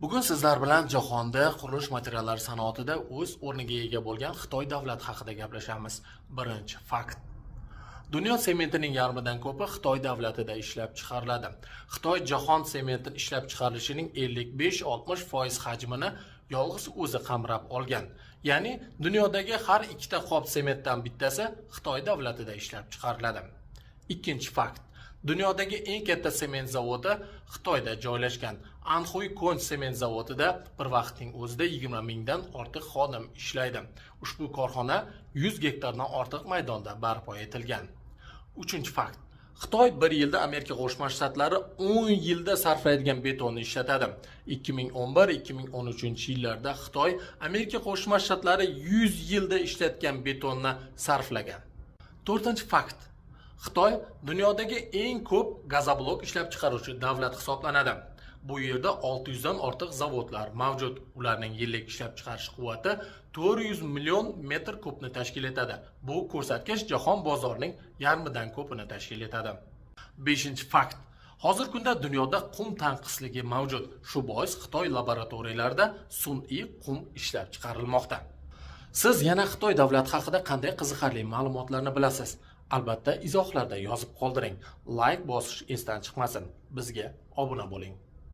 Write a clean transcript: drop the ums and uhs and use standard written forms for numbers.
Bugun sizlar bilan jahonda qurilish materiallari sanoatida o'z o'rniga ega bo'lgan Xitoy davlati haqida gaplashamiz. Birinchi fakt. Dunyo sementining yarmidan ko'pi Xitoy davlatida ishlab chiqariladi. Xitoy jahon sementini ishlab chiqarilishining 55-60% hajmini yolg'iz o'zi qamrab olgan. Ya'ni dunyodagi har ikkita qop sementdan bittasi Xitoy davlatida ishlab chiqariladi. Ikkinchi fakt. Dunyodagi eng katta sement zavodi Xitoyda joylashgan. Anhui Kon sement zavodida bir vaqtning o'zida 20 mingdan ortiq xodim ishlaydi. Ushbu korxona 100 gektardan ortiq maydonda barpo etilgan. Uchinchi fakt. Xitoy bir yilda Amerika Qo'shma Shtatlari 10 yilda sarflaydigan betonni ishlatadi. 2011-2013 yillarda Xitoy Amerika Qo'shma Shtatlari 100 yilda ishlatgan betonni sarflagan. To'rtinchi fakt. Xitoy dunyodagi eng ko'p gazoblok ishlab chiqaruvchi davlat hisoblanadi. Bu yerda 600 dan ortiq zavodlar mavjud. Ularning yillik ishlab chiqarish quvvati 400 million metr kubni tashkil etadi. Bu ko'rsatkich jahon bozorining yarmidan ko'pini tashkil etadi. 5-fakt. Hozirgi kunda dunyoda qum tanqisligi mavjud. Shu bois Xitoy laboratoriyalarida sun'iy qum ishlab chiqarilmoqda. Siz yana Xitoy davlati haqida qanday qiziqarli ma'lumotlarni bilasiz? Albatta izohlarda yozib qoldiring. Layk bosish esdan chiqmasin. Bizga obuna bo'ling.